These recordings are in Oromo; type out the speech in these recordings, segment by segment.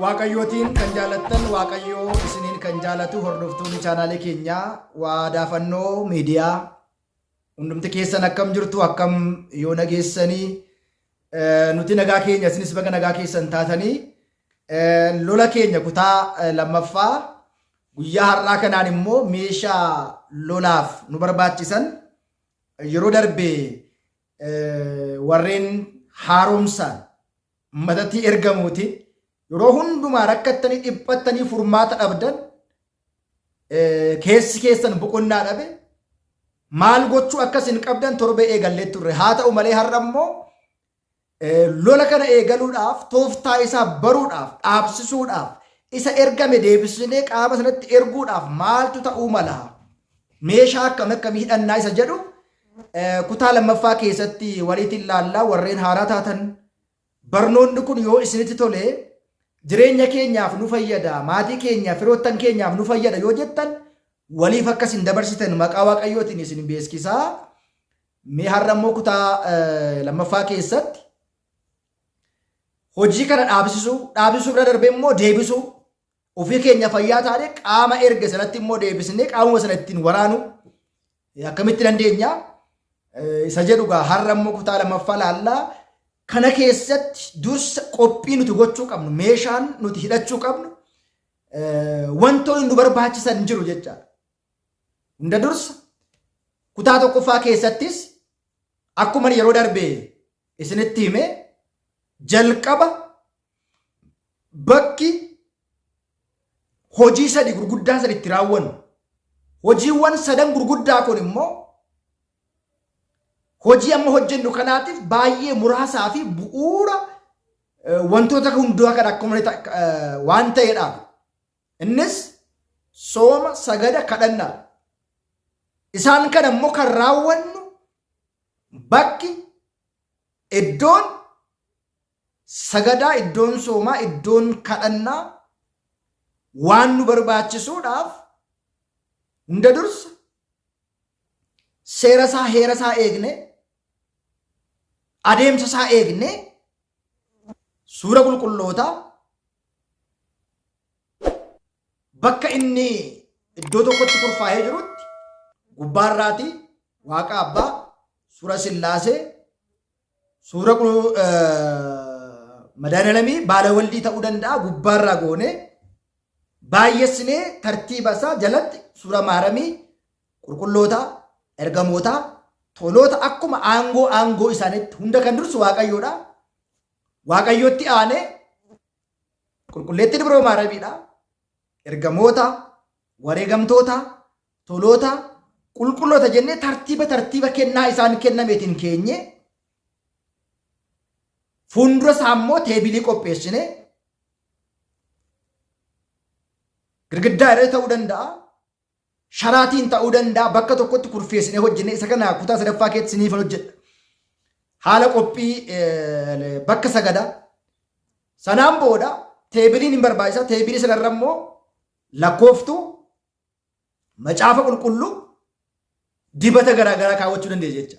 Waaqayyootiin kan jaalattan Waaqayyoo isiniin kan jaalatu hordoftoonni chaanaalee keenyaa Waadaafannoo Miidiyaa hundumti keessan akkam jirtu, akkam yoo nageessanii? Nuti nagaa keenya, isinis baga nagaa keessan taatanii. Lola keenya kutaa lammaffaa guyyaa har'aa kanaan immoo meeshaa lolaaf nu barbaachisan, yeroo darbe warreen haaromsaan uummatatti ergamuuti. Yeroo hundumaa rakkattanii dhiphattanii furmaata dhabdan, keessi keessan boqonnaa dhabe, maal gochuu akkas hin qabdan torbee eegallee turre. Haa ta'u malee har'a immoo lola kana eegaluudhaaf, tooftaa isaa baruudhaaf, dhaabsisuudhaaf, isa ergame deebisnee qaama sanatti erguudhaaf maaltu ta'uu mala, meeshaa akkam akkamii hidhannaa isa jedhu kutaa lammaffaa keessatti waliitiin ilaallaa. Warreen haaraa taatan, barnoonni kun yoo isinitti tole, jireenya keenyaaf nu fayyada, maatii keenyaaf, firoottan keenyaaf nu fayyada yoo jettan, waliif akkas hin dabarsitan maqaa Waaqayyootiin isin beeksisaa. Mee har'a immoo kutaa lammaffaa keessatti hojii kana dhaabsisuu, dhaabsisuu bira darbee immoo deebisuu, ofii keenya fayyaa taane qaama erge sanatti immoo deebisnee qaamuma sana ittiin waraanu akkamitti dandeenya isa jedhu gaa har'a immoo kutaa lammaffaa laallaa. Kana keessatti dursa qophii nuti gochuu qabnu, meeshaan nuti hidhachuu qabnu, wantoonni nu barbaachisan jiru jechaadha. Hunda dursa kutaa tokkoffaa keessattis akkuma yeroo darbe isinitti hime, jalqaba bakki hojii sadi gurguddaa sadi itti raawwannu. Hojiiwwan sadan gurguddaa kun immoo hojii amma hojjennu kanaatiif baay'ee muraasaa fi bu'uura wantoota hundumaa kan akkuma waan ta'edha. Innis sooma, sagada, kadhannaa. Isaan kana immoo kan raawwannu bakki iddoon sagadaa, iddoon soomaa, iddoon kadhannaa waan nu barbaachisuudhaaf, hunda dursa seera isaa, heera isaa eegne, adeemsa isaa eegne, suura qulqullootaa bakka inni iddoo tokkotti kurfaa'ee jirutti gubbaarraatii Waaqa Abbaa, suura Sillaasee, suura Madaanalamii baala waldii ta'uu danda'a, gubbaarraa goonee baay'essinee tartiiba isaa jalatti suura Maaramii, qulqullootaa, ergamootaa, toloota akkuma aangoo aangoo isaaniitti hunda kan dursu Waaqayyoodha. Waaqayyootti aanee Qulqulleettii Dubroo Maaramiidha. Ergamoota, wareegamtoota, toloota, qulqulloota jennee tartiiba tartiiba kennaa isaan kennameetiin keenye, fuuldura isaa immoo teebilii qopheessine, girgiddaa irra ta'uu danda'a, sharaatiin ta'uu danda'a, bakka tokkotti kurfeessinee hojjenne. Isa kana kutaa sadaffaa keessatti isiniifan hojjedha. Haala qophii bakka sagadaa. Sanaan booda teebiliin hin barbaachisa. Teebilii sanarra immoo lakkooftuu, macaafa qulqulluu, dibata garaagaraa kaawwachuu dandeessa jecha.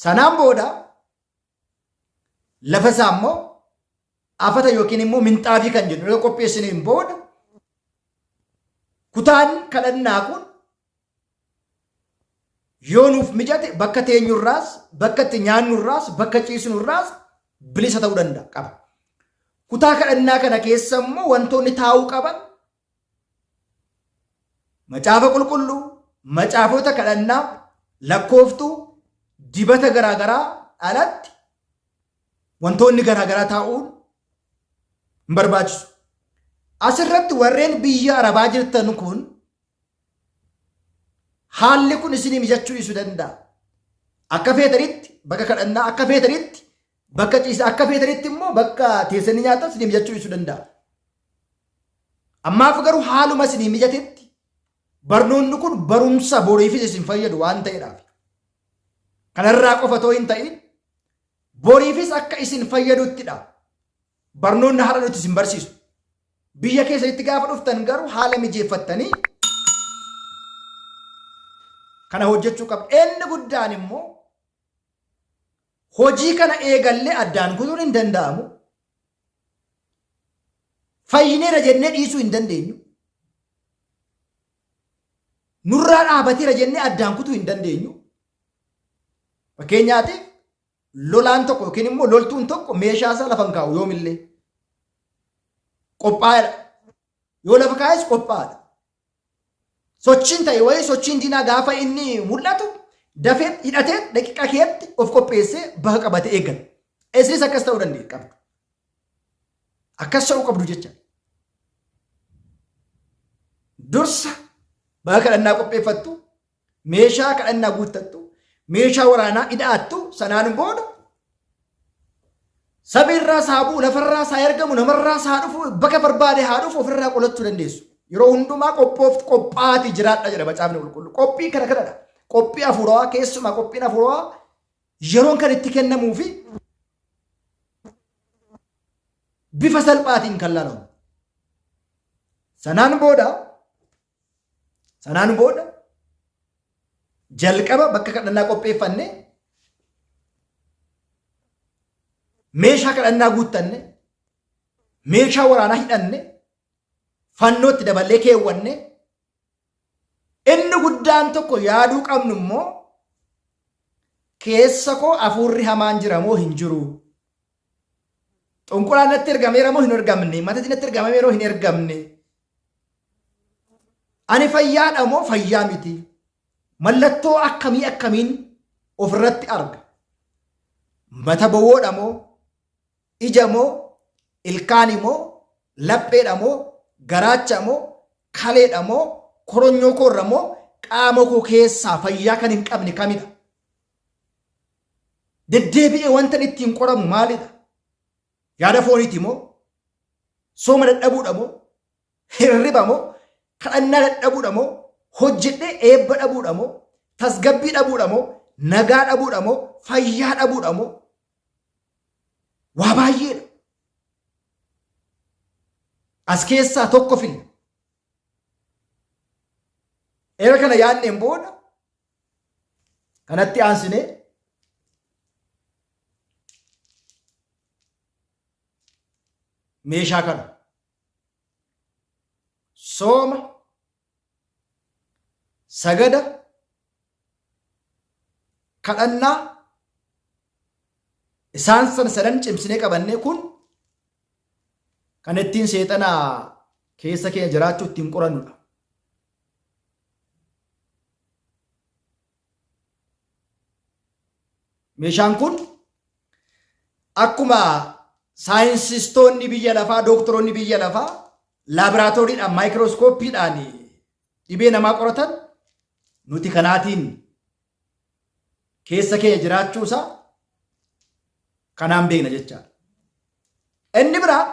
Sanaan booda lafa isaa immoo afata yookiin immoo minxaafii kan jennu erga qopheessineen booda, kutaan kadhannaa kun yoo nuuf mijate bakka teenyurraas, bakka itti nyaannurraas, bakka ciisnurraas bilisa ta'uu danda'a qaba. Kutaa kadhannaa kana keessa immoo wantoonni taa'uu qaban macaafa qulqulluu, macaafota kadhannaa, lakkooftuu, dibata garaagaraa alatti wantoonni garaagaraa taa'uun hin barbaachisu. Asirratti warreen biyya Arabaa jirtan kun haalli kun isinii mijachuu dhiisuu danda'a. Akka feetanitti bakka kadhannaa, akka feetanitti bakka ciisaa, akka feetanitti immoo bakka teessanii nyaatan isinii mijachuu dhiisuu danda'a. Ammaaf garuu haaluma isinii mijatetti barnoonni kun barumsa boriifis isin fayyadu waan ta'eedhaaf. Kanarraa qofa otoo hin ta'in boriifis akka isin fayyaduttidha. Barnoonni har'a nuti isin barsiisu. Biyya keessanitti gaafa dhuftan garuu haala mijeeffattanii kana hojjechuu qabdu. Inni guddaan immoo Hojii kana eegallee addaan kutuun hin danda'amu. Fayyineera jennee dhiisuu hin dandeenyu. Nurraa dhaabateera jennee addaan kutuu hin dandeenyu. Fakkeenyaatiif lolaan tokko yookiin immoo loltuun tokko meeshaa isaa lafa hin kaa'u yoomillee. Qophaa'eedha. Yoo lafa kaa'es qophaa'aadha. Sochiin ta'e wayii sochiin diinaa gaafa inni mul'atu dafee hidhatee daqiiqaa keetti of qopheessee bakka qabatee eeggata. Isinis akkas ta'uu dandeenya qabdu. Akkas ta'uu qabdu jecha. Dursa bakka kadhannaa qopheeffattu, meeshaa kadhannaa guuttattu, meeshaa waraanaa ida'attu sanaan booda Samiirraas haa bu'u, lafarraas haa ergamu, namarraas haa dhufu, bakka barbaade haa dhufu ofirraa qolachuu dandeessu. Yeroo hundumaa qophooftu qophaa'aati jiraadha jedha macaafni qulqulluu. Qophii kana kanadha. Qophii hafuurawaa keessumaa qophiin hafuurawaa yeroon kan itti kennamuu fi bifa salphaatiin kan laalamu. Sanaan booda Sanaan booda jalqaba bakka kadhannaa qopheeffanne meeshaa kadhannaa guuttanne meeshaa waraanaa hidhanne fannootti daballee keewwanne inni guddaan tokko yaaduu qabnu immoo keessa koo hafuurri hamaan jira moo hin jiru? Xonqolaan natti ergameera moo hin ergamne? Matati natti ergameera moo hin ergamne? Ani fayyaadha moo fayyaa miti? Mallattoo akkamii akkamiin ofirratti arga? Mata bowwoodha moo? Ija moo? Ilkaani moo? Lapheedha moo? Garaacha moo? Kaleedha moo? Koronyoo koorra moo? Qaama koo keessaa fayyaa kan hin qabne kamidha? Deddeebi'ee wanta ittiin qoramu maalidha? Yaada fooniiti moo? Sooma dadhabuudha moo? Hirriba moo? Kadhannaa dadhabuudha moo? Hojjedhee eebba dhabuudha moo? Tasgabbii dhabuudha moo? Nagaa dhabuudha moo? Fayyaa dhabuudha moo? Waa baay'eedha. As keessaa tokko filla. Erga kana yaadneen booda kanatti aansinee meeshaa kana sooma sagada kadhannaa isaan sana sadan cimsinee qabannee kun kan ittiin seexana keessa keenya jiraachuu ittiin qorannudha. Meeshaan kun akkuma saayinsistoonni biyya lafaa, dooktoroonni biyya lafaa laaboraatooriidhaan, maayikirooskooppiidhaan dhibee namaa qoratan nuti kanaatiin keessa keenya jiraachuu isaa kanaan beekna jechaadha. Inni biraa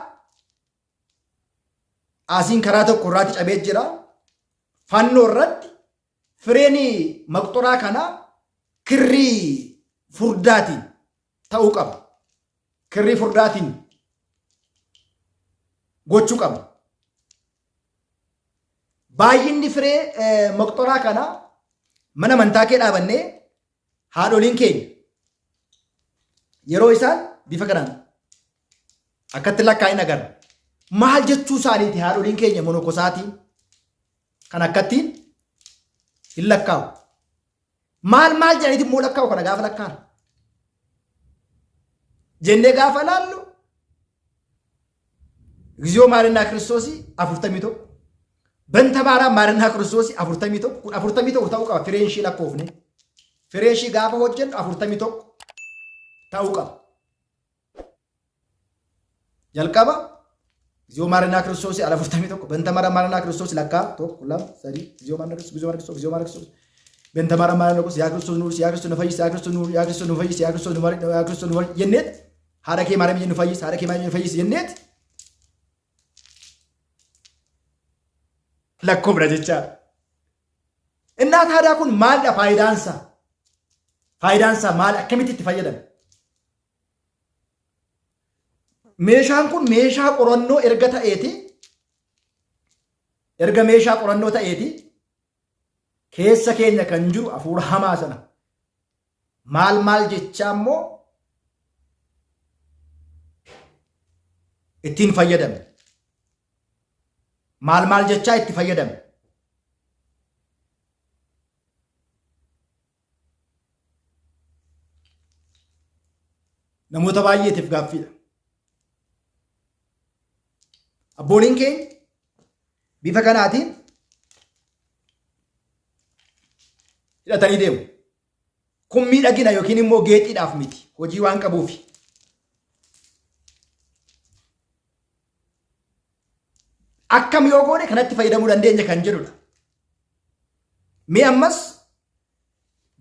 Asiin karaa tokko irraatti cabee jira. Fannoo irratti fireen maqxoraa kanaa kirrii furdaatiin ta'uu qaba. Kirrii furdaatiin gochuu qaba. Baay'inni firee maqxoraa kanaa mana amantaa kee dhaabannee haadholiin keenya yeroo isaan bifa kanaan akkatti lakkaa'in agarra. Maal jechuu isaaniiti haadholiin keenya monokosaatiin kan akkattiin hin lakkaa'u. Maal maal jedhaniiti immoo lakkaa'u kana gaafa lakkaa'an. Jennee gaafa laallu እግዚኦ ማረና ክርስቶስ 41 በእንተ ማርያም ማረና ክርስቶስ 41 kun 41 ta'uu qaba fireen ishii lakkoofne firee ishii gaafa hojjennu 41 ta'uu qaba. Jalqaba እግዚኦ ማረና ክርስቶስ al 41 በእንተ ማርያም ማረና ክርስቶስ lakkaa tokko lama sadii እግዚኦ ማረና ክርስቶስ እግዚኦ ማረና ክርስቶስ እግዚኦ ማረና ክርስቶስ በእንተ ማርያም ማረና ክርስቶስ ያ ክርስቶስ ኑር ያ ክርስቶስ nu fayyis ያ ክርስቶስ ኑር ያ ክርስቶስ nu fayyis ያ ክርስቶስ nu ያ ክርስቶስ nu jenneet haadha kee maariyaam nu fayyis haadha kee maariyaam nu fayyis jenneet lakkoofna jechaadha. Innaa taadaa kun maalidha faayidaansaa? Faayidaansaa maal akkamitti itti fayyadame? Meeshaan kun meeshaa qorannoo erga ta'eeti erga meeshaa qorannoo ta'eeti keessa keenya kan jiru hafuura hamaa sana maal maal jechaa immoo ittiin fayyadamne? Maal maal jechaa itti fayyadamne? Namoota baay'eetiif gaaffiidha. Abbooliin keenya bifa kanaatiin hidhatanii deemu. Kun miidhagina yookiin immoo geexiidhaaf miti. Hojii waan qabuufi. Akkam yoo goone kanatti fayyadamuu dandeenya kan jedhudha. Mee ammas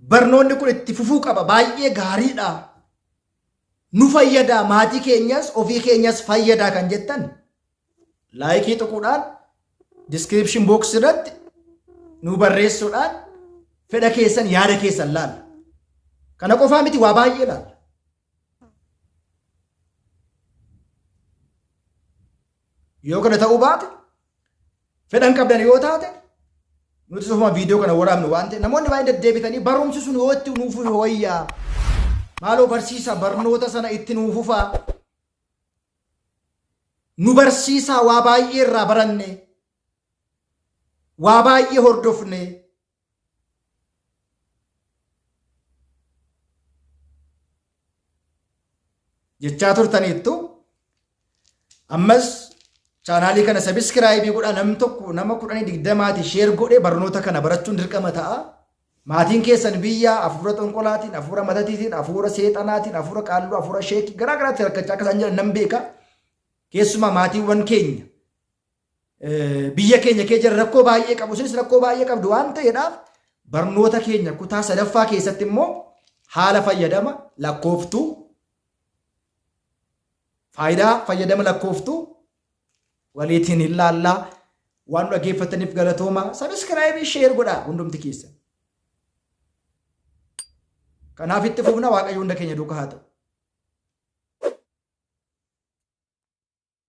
barnoonni kun itti fufuu qaba. Baay'ee gaariidha. Nu fayyada maatii keenyas ofii keenyas fayyada kan jettan laayikii tuquudhaan description box irratti nu barreessuudhaan fedha keessan yaada keessan laalla. Kana qofaa miti waa baay'ee laalla. Yoo kana ta'uu baate fedhan qabdan yoo taate nuti sofuma viidiyoo kana waraabnu waan ta'eef namoonni baay'een deddeebitanii barumsi sun yoo itti nuuf wayyaa maaloo barsiisa barnoota sana itti nuuf fufaa nu barsiisaa waa baay'ee irraa baranne waa baay'ee hordofne jechaa turtaniittu. Ammas chaanaalii kana sabiskiraayibii godhaa, namni tokko nama 10 20ti sheer godhee barnoota kana barachuun dirqama ta'a. Maatiin keessan biyya hafuura xonqolaatiin, hafuura matatiitiin, hafuura seexanaatiin, hafuura qaalluu, hafuura sheekii garaa garaatti rakkachaa akka isaan jiran nan beeka. Keessumaa maatiiwwan keenya biyya keenya keessa jiran rakkoo baay'ee qabu. Isinis rakkoo baay'ee qabdu waan ta'eedhaaf barnoota keenya kutaa sadaffaa keessatti immoo haala fayyadama lakkooftuu, faayidaa fayyadama lakkooftuu waliitiin hin laallaa. Waan nu dhaggeeffataniif galatooma. Sabiskiraayibii sheer godhaa hundumti keessan. Kanaaf itti fufna. Waaqayyo hunda keenya duukaa haa ta'u.